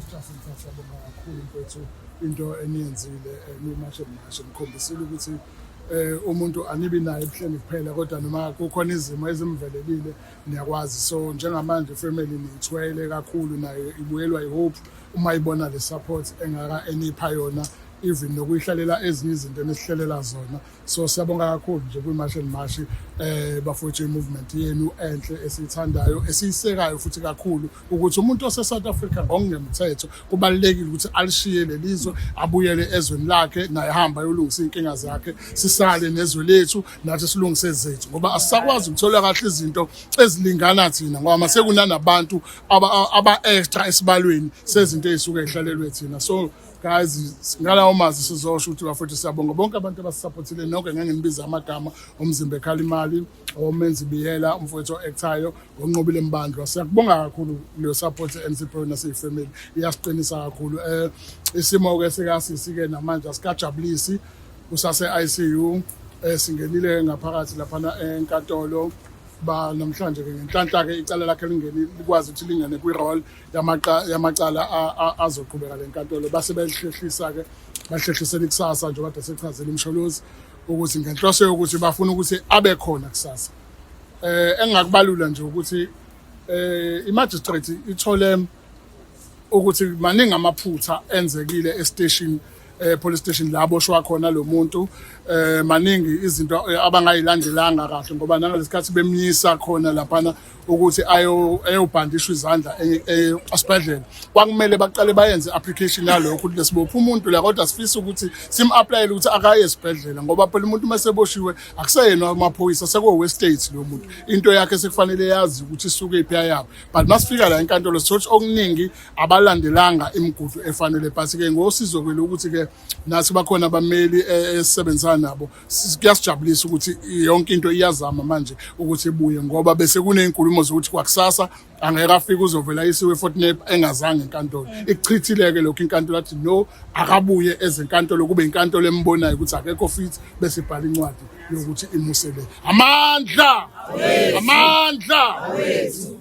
Siyabonga kakhulu mfethu into eniyenzile nimashe mashe nikhombisile ukuthi umuntu anibi naye ebuhleni kuphela kodwa noma kukhona izimo ezimvelelile niyakwazi. So njengamanje family niyithwele kakhulu, nayo ibuyelwa i-hope uma ibona le support engaka enipha yona, even nokuyihlalela ezinye izinto enisihlelela zona. So siyabonga kakhulu nje kwi-March and March, bafowethu, i-movement yenu enhle esiyithandayo, esiyisekayo futhi kakhulu, ukuthi umuntu ose-South Africa ngokungemthetho kubalulekile ukuthi alishiye lelizwe, abuyele ezweni lakhe, naye ahamba ayolungisa iy'nkinga zakhe, sisale nezwe lethu, nathi silungise ezethu, ngoba asisakwazi ukuthola kahle izinto ezilingana thina ngoba sekunanabantu aba-extra esibalweni sezinto ey'suke y'hlalelwe thina. So guys, ngalawo mazwi sizosho ukuthi bafowethu, siyabonga bonke abantu abasisupportile nonke. Ngeke nginibize amagama, umzimba ekhala imali, omenzi biyela, umfowethu o-actayo, onqobile mbandlwa, siyakubonga kakhulu leyo support enisiphe yona siyifamily, iyasiqinisa kakhulu. Isimo-ke sikasisi-ke namanje asikajabulisi, usase-ICU. Singenile ngaphakathi laphana enkantolo ba namhlanje ke, ngenhlanhla ke icala lakhe lingeni, likwazi ukuthi lingene kwi-roll yamacala azoqhubeka le nkantolo, base belihlehlisa ke, bahlehlisela ikusasa njengoba kade sechazile uMsholozi ukuthi ngenhloso yokuthi bafuna ukuthi abe khona kusasa. Engingakubalula nje ukuthi i-magistrate ithole ukuthi maningi amaphutha enzekile e-station, police station la aboshwa khona lo muntu. Maningi izinto abangayilandelanga kahle, ngoba nangalesikhathi bemyisa khona laphana ukuthi ayo ayobhandishwa izandla esibhedlela, kwakumele baqale bayenze application yalokho ukuthi lesibopha umuntu la, kodwa sifisa ukuthi sim-applyele ukuthi akaye esibhedlela, ngoba phela umuntu uma seboshiwe akuseyena amaphoyisa, sekuwe state lo muntu, into yakhe sekufanele yazi ukuthi isuke iphi yabo. But masifika la enkantolo sithola ukuthi okuningi abalandelanga imigudu efanele, but ke ngosizo kwele ukuthi ke nathi bakhona abameli esisebenzisana nabo, kuyasijabulisa ukuthi yonke into iyazama manje ukuthi ibuye, ngoba bese kuney'nkulumo zokuthi kwakusasa angeke afike, uzovela isiwe eFort Nape engazange enkantolo. Ikuchithile-ke lokhu inkantolo, athi no, akabuye ezenkantolo, kube inkantolo embonayo ukuthi akekho fit, bese ibhala incwadi yokuthi imusele. Amandla, amandla!